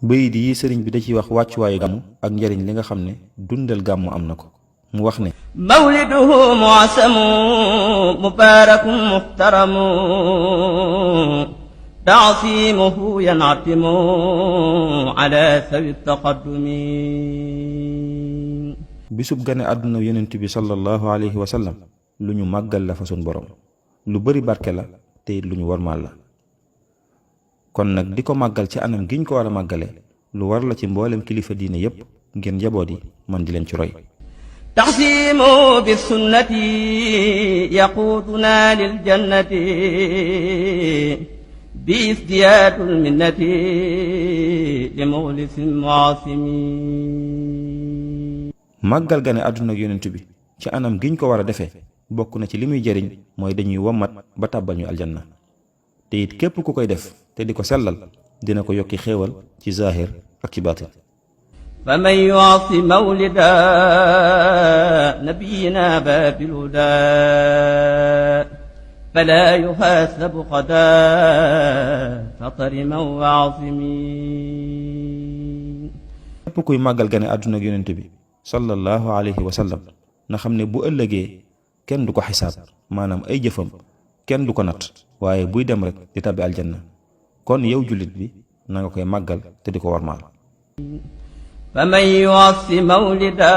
bayit yi sëriñ bi da ciy wax wàccuwaayu gàmmu ak njariñ li nga xam ne dundal gàmmu am na ko. mu wax ne mawliduhu mu'asamu mubarakun muhtaramu ta'simuhu yan'atimu ala sawi taqaddumi. bisub gane àdduna yonent bi sallallahu alayhi wa sallam lu ñu màggal la fa sun borom, lu bari barke la te it lu ñu warmaal la. kon nag di ko màggal ci anam giñ ko war a màggale lu war la ci mboolem kilifa diine yépp ngir njaboot yi man di leen ci roy. taxsimu bi sunnati yaquduna lil jannati bi isdiyaadul minnati li muxlisin muasimi. màggal gane àdduna ak yonent bi ci anam giñ ko war a defee bokk na ci li muy jëriñ mooy dañuy wommat ba tàbbal ñu aljanna, te it képp ku koy def te di ko sellal dina ko yokki xéewal ci zaahir ak ci baatin. faman yu'asi mawlida nabiyina babil huda fala yuhasabu qada fatariman wa asimi. képp kuy màggal gane àdduna ak yonent bi sallallahu alayhi wa sallam na xam ne bu ëllëgee kenn du ko xisaab, maanaam ay jëfam kenn du ko natt, waaye buy dem rek di tabbi aljanna. kon yow jullit bi na nga koy màggal te di ko warmaal. faman yu'assi mawlida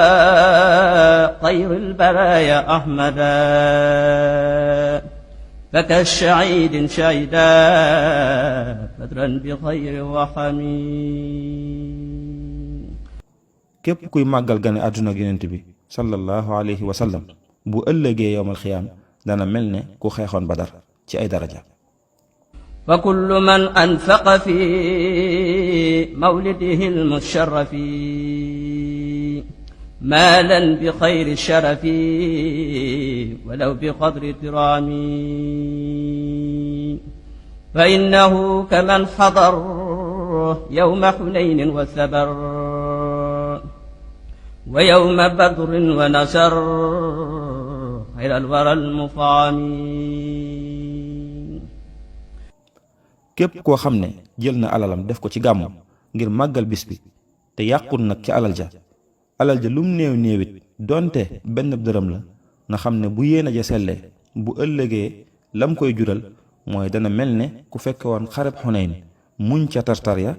xayril baraaya ahmada faka shahiidin shahida badran bi xayri waxami. képp kuy màggal gane àdduna ak yonent bi sallallahu alayhi wa sallam bu ëllëgee yowmal xiyaam dana mel ne ku xeexoon badar ci ay daraja. fa kullu man anfaqa fi mawlidihi almusharrafi maalan bi xayri sharafi walaw bi qadri tiraami fa innahu kaman xadar yawma xunaynin wa sabar wa yawma badrin wa nasar xayral waral mufaami. képp koo xam ne jël na alalam def ko ci gàmmu ngir màggal bis bi te yàqul nag ci alal ja lum néew néewit donte benn dërëm la na xam ne bu yéene ja sellee bu ëllëgee lam koy jural mooy dana mel ne ku fekke woon xareb xunayn muñ ca tartar ya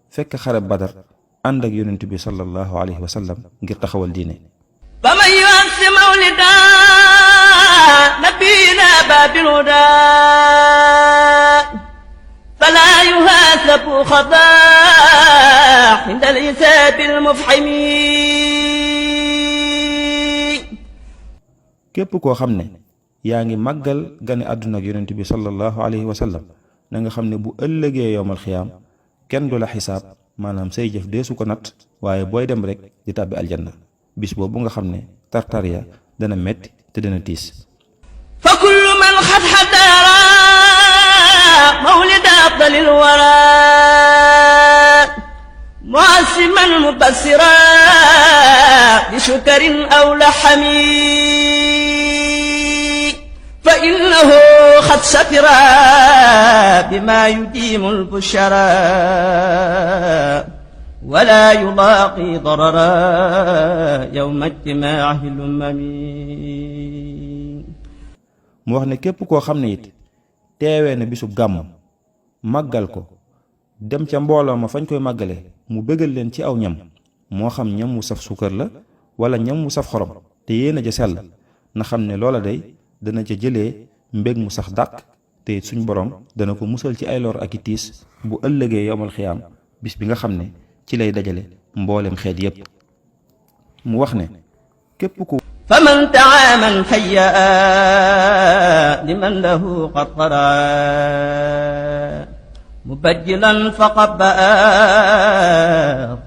fekk xareb badar ànd ak yonent bi sallallahu alayhi wa sallam ngir taxawal diine. faman yu'assi mawlida nabiyina babil huda fala yuhasabu xata inda al-hisaab al-mufhimi. képp koo xam ne yaa ngi màggal gane àdduna ak yonent bi sallallahu alayhi wa sallam na nga xam ne bu ëllëgee yowmal xiyaam kenn du la xisaab, maanaam say jëf deesu ko natt, waaye booy dem rek di tàbbi aljanna. bis boobu nga xam ne tartar ya dana metti te dana tiis. fa kullu man xad xadara mawlida afdalil wara mu'assiman mubassira bi shukrin aw laxami fa innahu xad safira bima yudimu albushara wala yulaaqi darara yawma ijtimaahi lumami. mu wax ne képp koo xam ne it teewee na bisub gàmm màggal ko dem ca mbooloo ma fañ koy màggale mu bëggal leen ci aw ñam, moo xam ñam wu saf suukar la wala ñam wu saf xorom, te yéen a ja sell na xam ne loola day dana ca jëlee mbég mu sax dàq, te it suñ borom dana ko musal ci ay lor ak i tiis bu ëllëgee yowmal xiyaam, bis bi nga xam ne ci lay dajale mboolem xeet yépp. mu wax ne képp ku faman taaman hayya liman lahu qad qara mubajjilan faqabba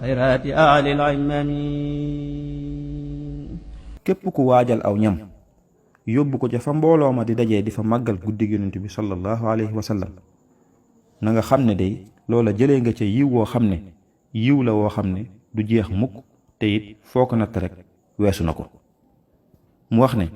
xayraati ahli al-imami. képp ku waajal aw ñam yóbbu ko ca fa mbooloo ma di dajee di fa màggal guddig yonent bi sallallahu alayhi wa sallam na nga xam ne day loola jëlee nga ca yiw woo xam ne yiw la woo xam ne du jeex mukk, te it foo ko natt rek weesu na ko. mu wax ne